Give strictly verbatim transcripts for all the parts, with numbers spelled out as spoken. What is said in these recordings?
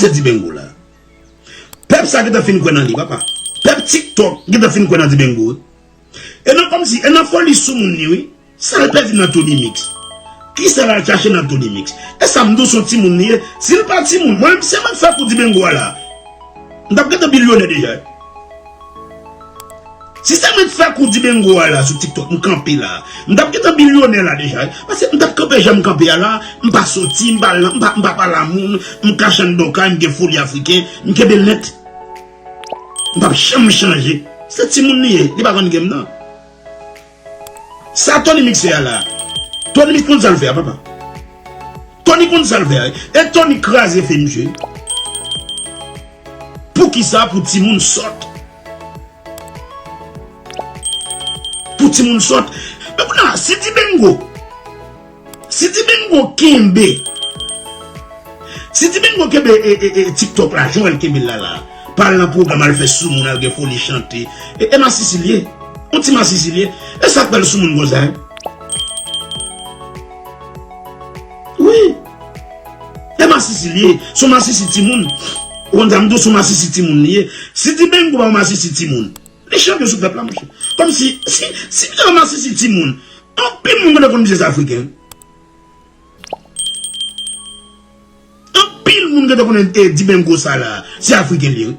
se Dibengo la. Pèp sa gentan fin kwè nan li, papa. Pèp TikTok gentan fin kwè nan Dibengo, wi. E nan kòmsi, e nan foli sou moun li, wi. Sa l pèdi nan Tony Mix? Kisa l al chache nan Tony Mix? E sa m di w, se yon timoun li ye. Si l pa timoun, mwen menm, si se mwen k fè kou Dibengo a la, m t ap gentan bilyonè deja. Si se mwen k fè kou Dibengo a la sou TikTok, m kanpe la, m t ap gentan bilyonè la deja. Paske m t ap kanpe jan m kanpe a la, m pa soti, m pa, m pa, m pa pale a moun, m kache anndan kay, m gen foli afriken, m kenbe l nèt. M p ap janm chanje. Se timoun li ye, li pa konn game nan. Sa Tony Mix fè a la, Tony Mix konn sa l fè a, papa. Tony konn sa l fè a, wi. E Tony kraze fè misye. Poukisa? Pou timoun sòt. Pou timoun sòt. Men kounye a, si Dibengo, si Dibengo kenbe, si Dibengo kenbe e, e, e, TikTok la, jan w wè l kenbe l la la, pa al nan pwogram, al fè soumoun, al gen foli chante. E, e masisi l ye. Yon ti masisi l ye. E sa k fè l soumoun konsa, wi. Wi. E masisi l ye. Se yon masisi timoun. Ou konn sa m di w, se yon masisi timoun li ye. Si Dibengo pa yon masisi timoun, li chanpyon sou pèp la, monchè. Kòmsi, si, si misye pa masisi timoun, anpil moun gentan konn misye se afriken. Anpil moun gentan konnen, e, Dibengo sa la, se afriken li ye, wi.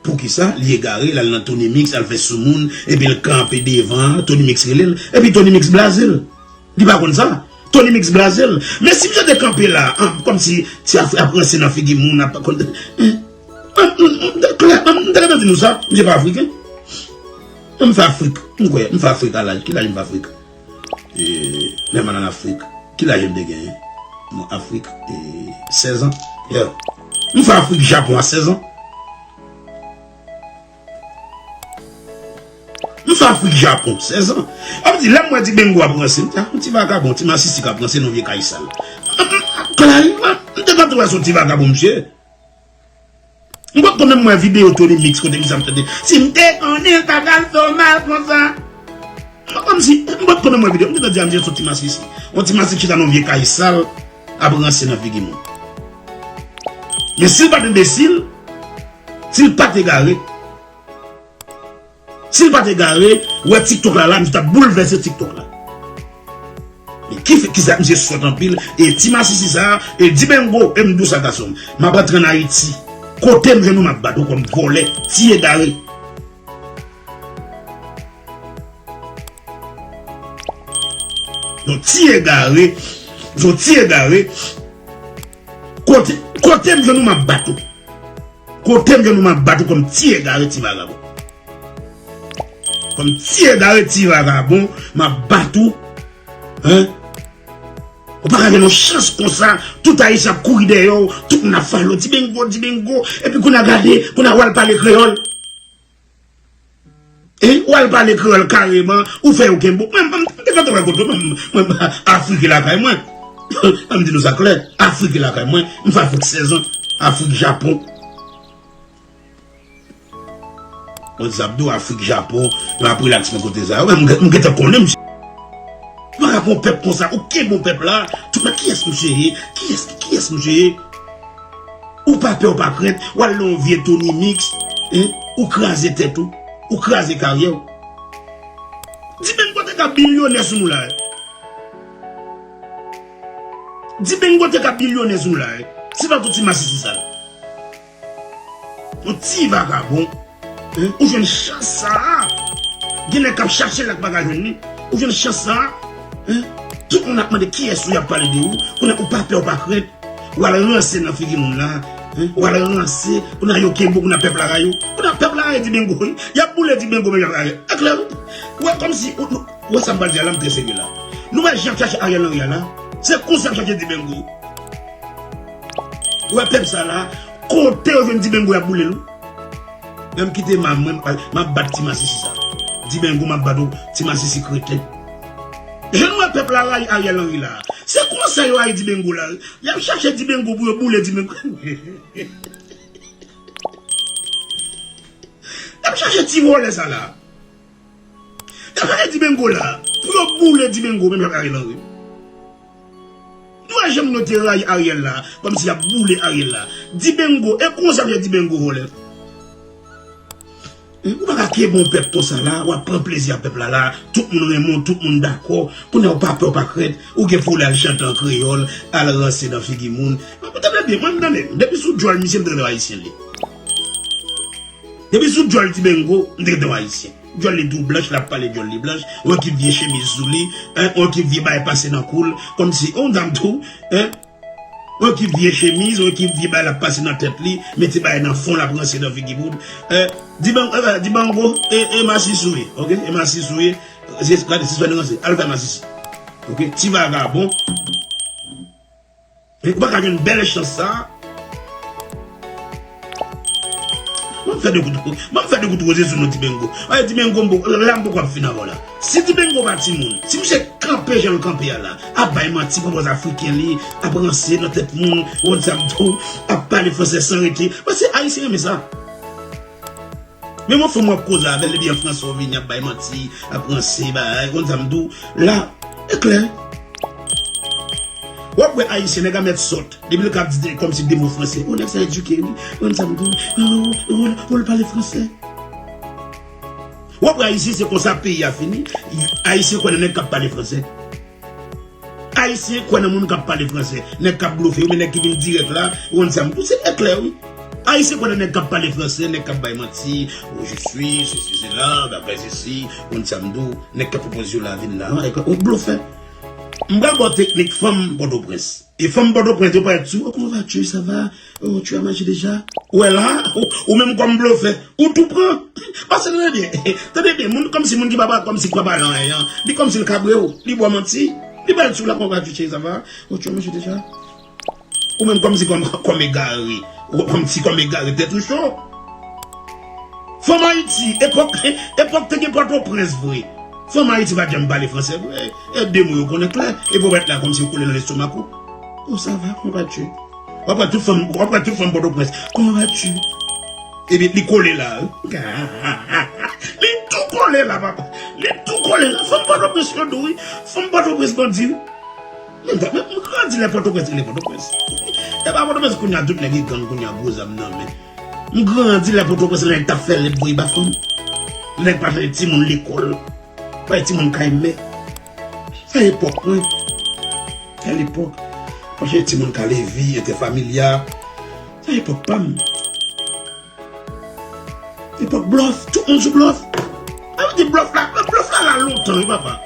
Poukisa? Li egare, l al nan Tony Mix, al fè soumoun, epi l kanpe devan, Tony Mix rele l, epi Tony Mix blaze l. Li pa konn sa. Tony Mix blaze l. Men si misye te kanpe la, an, kòmsi ti Afrik ap ranse nan figi moun, ap konn, en, an, m, m, m, klè, m, m te gentan di nou sa, misye pa afriken. M fè Afrik, m kwè, m fè Afrik a laj, ki laj m fè Afrik? E, lè m al ann Afrik, ki laj m te genyen? Mwen Afrik, e, sèz an. Yeah. M fè Afrik Japon a sèz an. M fè Afrik Japon, sèz an. Sa vle di, lè m wè Dibengo ap ranse, m di, "Ah, yon ti vagabon, ti masisi k ap ranse nan vye kay sal." M, m, m, klè, m, m te gentan wè se yon ti vagabon, misye. M potko menm wè videyo Tony Mix kote misye ap chante, "Si m te konnen l ta pral fè w mal konsa." Mwen kòmsi, m potko menm wè videyo, m gentan di a misye se yon ti masisi. Yon ti masisi ki chita nan yon vye kay sal, ap ranse nan figi moun. Men si l pa t enbesil, si l pa t egare, si l pa t egare, wè TikTok la la, misye t ap boulvèse TikTok la. Men ki fè, kisa misye sòt anpil, e ti masisi sa, e Dibengo, e m di w sa gason m. M ap rantre ann Ayiti. Kote m jwenn ou, m ap bat ou kòm vòlè, ti egare. Yon ti egare, yon ti egare. Kote, kote m jwenn ou, m ap bat ou. Kote m jwenn ou, m ap bat ou kòm ti egare, ti vagabon. Kòm ti egare, ti vagabon, m ap bat ou. Hein? Ou pa ka jwenn yon chans konsa, tout Ayisyen ap kouri dèyè w, tout moun ap follow, Dibengo, Dibengo, epi kounye a gade, kounye a w al pale kreyòl. E w al pale kreyòl kareman, ou fè yo kenbe w. Mwen, mwen, m te kontan wè kote w, mwen, mwen, Afrik lakay mwen. An m di nou sa klè, Afrik lakay mwen, m fè Afrik sèz an, Afrik, Japon. Mwen di sa m di w, Afrik, Japon, yo ap relax nan kote sa yo. Mwen, m, m gentan konnen misye. Ou pa ka pran yon pèp konsa, ou kenbe yon pèp la, tout la, kiyès misye ye? Kiyès, kiyès misye ye? Ou pa pè, ou pa krent, ou al nan yon vye Tony Mix, hein, ou kraze tèt ou, ou kraze karyè w. Dibengo te ka bilyonè sou nou la, eh. Dibengo te ka bilyonè sou nou la, eh. Se pa tout ti masisi sa la. Yon ti vagabon. Hein? Ou jwenn chans sa a. Gen nèg k ap chache l la k pa ka jwenn li. Ou jwenn chans sa a. Hein? Tout moun ap mande kiyès ou, y ap pale de ou. Kounye a ou pa pè, ou pa krent. Ou al ranse nan figi moun la. Hein? Ou al ranse. Kounye a yo kenbe w, kounye a pèp la rayi w. Kounye a pèp la rayi Dibengo, wi. Y ap boule Dibengo, men y ap rayi. E klè, wi. Ou wè kòmsi, ou, ou wè sa m pral di a la, m trè serye la. Nou wè jan y ap chache Ariel Henry a la. Se konsa y ap chache Dibengo. Ou wè pèp sa la, kote yo jwenn Dibengo, y ap boule l, wi. Menm kite m a mwen, m ap bat ti masisi sa. Dibengo, m ap bat ou, ti masisi kreten. Jan nou wè pèp la rayi Ariel Henry la. Se konsa yo rayi Dibengo la. Y ap chache Dibengo pou yo boule Dibengo. Y ap chache ti vòlè sa la. Y ap chache Dibengo la. Pou yo boule Dibengo, menm jan Ariel Henry. Ou wè jan moun yo te rayi Ariel la, kòmsi y ap boule Ariel la. Dibengo, e konsa m ye Dibengo vòlè. Ou pa ka kenbe yon pèp konsa la, w ap pran plezi ak pèp la la, tout moun renmen w, tout moun dakò, kounye a w pa pè, w pa krent, ou gen pou w al chante an kreyòl, al ranse nan figi moun. Tande byen, mwen m tande, depi sou djòl misye m te tande w ayisyen li. Depi sou djòl Dibengo, m te tande w ayisyen. Djòl li tou blanch, l ap pale djòl li blanch, yon ekip vye chemiz sou li, yon ekip vye bagay pase nan kou l, kòmsi, yon dam tou, yon ekip vye chemiz, yon ekip vye bagay l ap pase nan tèt li, mete bagay nan fon l ap ranse nan figi moun. Dibango, e, e masis ou ye, oke? E masis ou ye, se, gade, sispann ranse, al fè masis. Oke? Ti vagabon. Ou pa ka jwenn bèl chans sa. Ban m fè de kout, ban m fè de kout woze sou non Dibengo. Ay, Dibengo, m poko, la m poko ap fin avè w la. Si Dibengo pa timoun, si misye kanpe jan l kanpe a la, ap bay manti, pran pòz afriken li, ap ranse nan tèt moun, ou konn sa m di w, ap pale fransè san rete. Paske ayisyen renmen sa. Menm yon fanm w ap koze avè l, epi an fransè w vini ap bay manti, ap ranse, bay, ou konn sa m di w, la, e klè. W ap wè ayisyen, nèg a mèt sòt. Depi l ka di kòmsi de mo fransè. O, nèg sa edike, wi. Ou konn sa m di w. O, o, o, l pale fransè. W ap wè ayisyen, se konsa peyi a fini. Ayisyen kwè nan nèg k ap pale fransè. Ayisyen kwè nan moun k ap pale fransè. Nèg k ap blofe, oubyen nèg ki vin dirèk la. Ou konn sa m di w. Se eklè, wi. Ayisyen kwè nan nèg k ap pale fransè, nèg k ap bay manti. Oh, je suis, ceci, cela, bagay sesi. Ou konn sa m di w. Nèg k ap pwopoze yo la vin la. Ou blofè. M pral ba w teknik fanm Pòtoprens. E fanm Pòtoprens yo parèt sou, oh, comment vas-tu, ça va? Oh, tu as mangé déjà? Ou wè la, ou, ou menm kòm blofè, ou tou pran. Paske tande byen, tande byen, moun kòmsi moun ki pa pa kòmsi kwè pa nan anyen an. Li kòmsi l kabre w, li ba w manti. Li parèt sou la, comment vas-tu, chérie, ça va? Oh, tu as mangé déjà? Ou menm kòmsi kòm, kòm egare, ou kòmsi kòm egare, tèt ou cho. Fanm Ayiti, epòk, epòk te gen Pòtoprens vre. Fanm Ayiti pa t janm pale fransè vre. E de mo yo konnen klè. Epi w ret la kòmsi yo kole nan lestomak ou. Oh, ça va, comment vas-tu? W ap wè tout fanm, w ap wè tout fanm Pòtoprens. Comment vas-tu? Epi li kole la, wi. Li tou kole la, papa. Li tou kole la. Fanm Pòtoprens yo dou, wi. Fanm Pòtoprens bandi, wi. Men, men, m grandi lè Pòtoprens rele Pòtoprens. E pa Pòtoprens kounye a tout nèg e gang kounye a gwo zam nan men. M grandi lè Pòtoprens nèg t ap fè lèt voye ba fanm. Nèg pa chanje timoun lekòl. Pa timoun kay mè. Sa epòk mwen. Sa epòk. Pa chanje timoun ka levi, entèfamilya. Sa epòk pa m. Epòk blòf, tout moun sou blòf. Sa vle di blòf la, blòf la la lontan wi papa.